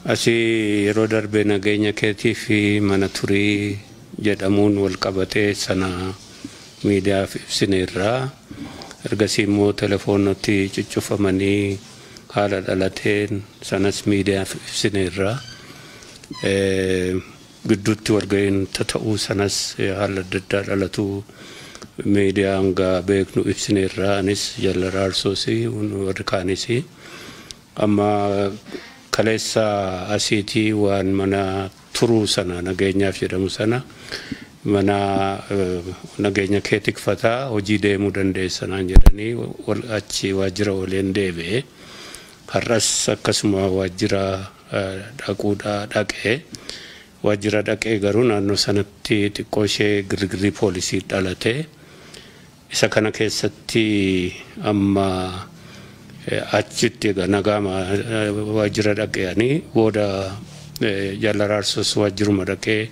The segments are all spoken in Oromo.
Asii yeroo darbe nageenya keetii fi mana turii jedhamuun wal qabatee sana miidiyaaf ibsineerraa. Ergasii immoo telefoonoti cuccufamanii haala dhalateen sanas miidiyaaf ibsineerraa. Gidduutti walga'iin tata'uu sanas haala adda addaa dhalatu miidiyaa hanga beeknu ibsineerraa, anis jalla raarsoos warri kaanis. Amma kaleessa asiitii waan mana turuu sana nageenyaaf jedhamu sana, mana nageenya kee tikfataa hojii deemuu dandeessa naan jedhanii achi waajjira waliin deebi'e. Har'as akkasuma waajjira dhaquudhaa dhaqee, waajjira dhaqee garuu naannoo sanatti xiqqoo ishee girgirrii poolisii dhalate. Isa kana keessatti amma achitti egaa nagaama waajjira dhaqeanii booda jalla raarsos waajjiruma dhaqee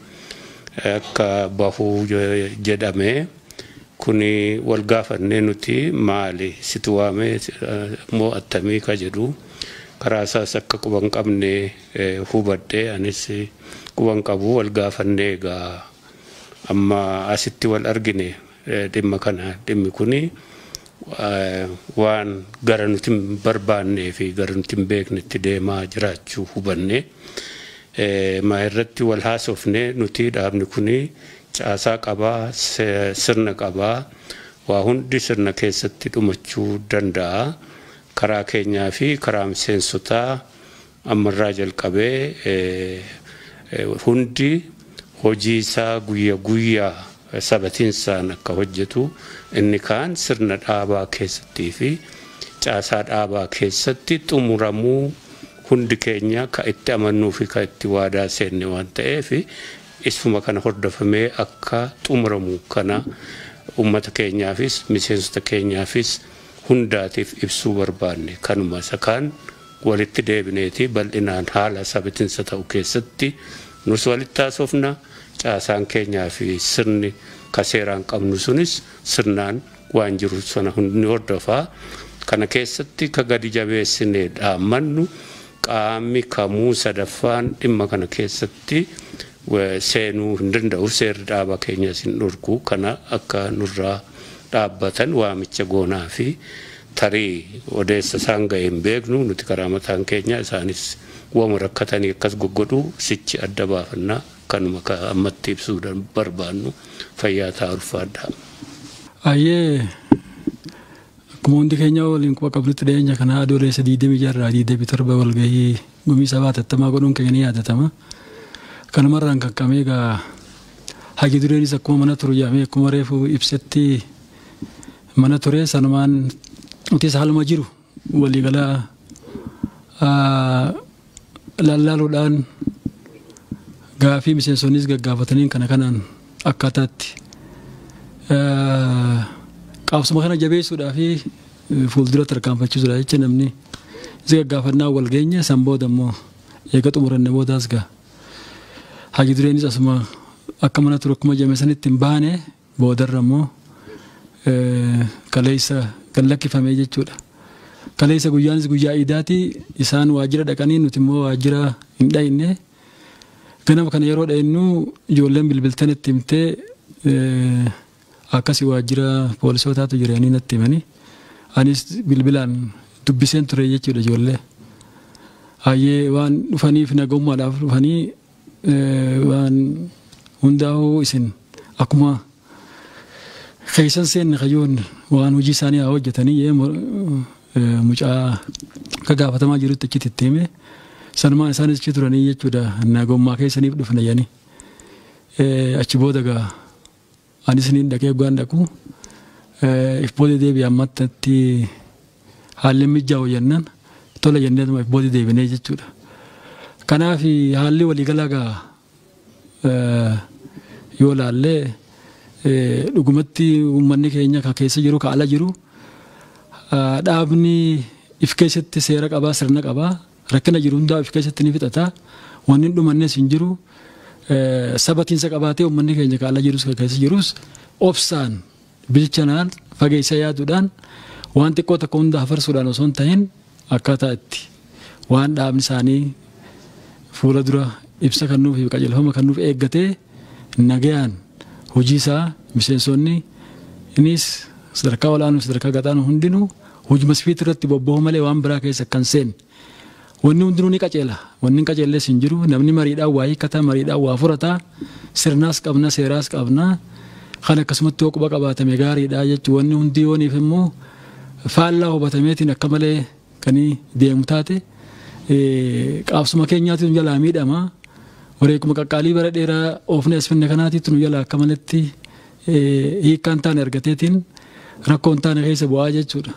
akka bahuu jedhame. Kuni wal gaafannee, nuti maali situ waamee moo attamii ka jedhu, karaa isaas akka quban qabne hubadhe, anis quban qabu. Wal gaafannee egaa amma asitti wal argine. Dhimma kana, dhimmi kuni waan gara nuti hin barbaannee fi gara nuti hin beeknetti deemaa jiraachuu hubanne. Maa irratti wal haasofne, nuti dhaabni kuni caasaa qabaa, sirna qabaa, waa hundi sirna keessatti dhumachuu danda'a. Karaa keenyaa fi karaa miseensotaa ammarraa jalqabee hundi hojii isaa guyya guyyaa sabatiinsaan akka hojjetu, inni kaan sirna dhaabaa keessattii fi caasaa dhaabaa keessatti xumuramuu hundi keenya ka itti amannuu fi ka itti waadaa seenne waan ta'eef, isuma kana hordofamee akka xumuramu kana uummata keenyaafis miseensota keenyaafis hundaatiif ibsuu barbaanne. Kanuma isa kaan walitti deebineeti bal'inaan haala sabatinsa ta'u keessatti nus walitti haasofna. Caasaan keenyaa fi sirni ka seeraan qabnu sunis sirnaan waan jiru sana hundi hordofaa. Kana keessatti ka gadi jabeessine dhaammannu, qaamni kamuu sadaffaan dhimma kana keessatti seenuu hin danda'u, seerri dhaaba keenyas hin dhorku. Kana akka nurraa dhaabbatan waamicha goonaa fi tarii odeessa isaan ga'e hin beeknu nuti karaa mataan keenya, isaanis wama rakkatanii akkas goggodhu sichi adda baafannaa. Kanuma ka ammatti ibsuu barbaannu. Fayyaa ta'a, ulfaadhaa. Ayyee, akkuma hundi keenya waliin quba qabnutti, dhiyeenya kana Adoolessa 26 27 walgahii gumii sabaa hatattamaa godhuun keenya ni yaadatama. Kanumarraan kan qabee egaa hagi dureenis akkuma mana turu jedhamee, akkuma reefu ibsetti mana ture. Sanumaan nutis haaluma jiru waliigalaa lallaaluudhaan gaafii miseensonnis gaggaafataniin kana kanaan akkaataatti qaabsuma kana jabeessuudhaa fi fuuldura tarkaanfachiisuudha jecha namni isa gaggaafannaa wal geenye. San booda immoo eega xumuranne boodaas gaa haji dureenis asuma akka mana turu akkuma jame sanitti hin baane, boodarra immoo kaleessa kan lakkifamee jechuudha. Kaleessa guyyaanis guyyaa iidaati, isaan waajjira dhaqanii nuti immoo waajjira hin dhayinne. Ganama kana yeroo dhayinnu ijoolleen bilbiltan itti himtee, akkasi waajjira poolisootaatu jiranii natti himanii, anis bilbilaan dubbiseen ture jechuudha ijoollee. Hayyee, waan dhufaniif nagummaadhaaf dhufanii, waan hundaa'uu isin akkuma keessan seenne kayoon waan hojii isaanii haa hojjetanii mucaa akka gaafatamaa jirutti achitti itti hime. Sanumaan isaanis achi turanii jechuudha, nagummaa keessaniif dhufna jedhanii. Achi booda gaa anis niin dhaqee gaan dhaqu if booda deebi'e, ammatti haalli mijaa'u jennaan tola jenneetuma if booda deebinee jechuudha. Kanaaf haalli waliigalaa gaa yoo laallee, dhugumatti uummanni keenya kan keessa jiru, kan ala jiru, dhaabni if keessatti seera qabaa, sirna qabaa, rakkina jiru hundaa if keessatti ni fixata, wanni hin dhumannes hin jiru. Sabatiinsa qabaatee uummanni keenya kan ala jirus kan keessa jirus obsaan, bilchanaan, fageessa yaaduudhaan, waan xiqqoo tokko hunda hafarsuudhaan osoo hin ta'in, akkaataa itti Waan dhaabni isaanii fuula dura ibsa kennuuf fi qajeelfama kennuuf eeggatee nagayaan hojii isaa miseensonni innis sadarkaa olaanuu sadarkaa gadaanuu hundinuu hojii masfiitii irratti bobba'uu malee waan biraa keessa kan seenne. Wanni hundinuu ni qajeela. Wanni hin qajeelles hin jiru. Namni mariidhaan waa hiikkata, mariidhaan waa furata. Sirnaas qabna, seeraas qabna. Kan akkasumatti yoo quba qabaatame gaariidha jechuun wanni hundi yooniif immoo faallaa hubatameetiin akka malee kan deemu taate qaabsuma keenyaatu nu jalaa miidhama. Wareeguma qaqqaalii bara dheeraa oofne as finne kanaatiitu nu jalaa akka malatti hiikkaan taane argateetiin rakkoon taane keessa bu'aa jechuudha.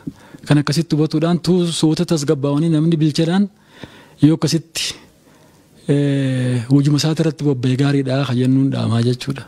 Kan akkasitti hubatuudhaan suuta tasgabbaa'anii namni bilchaadhaan yoo akkasitti hojuma isaati irratti bobba'e gaariidha kan jennuun dhaamaa jechuudha.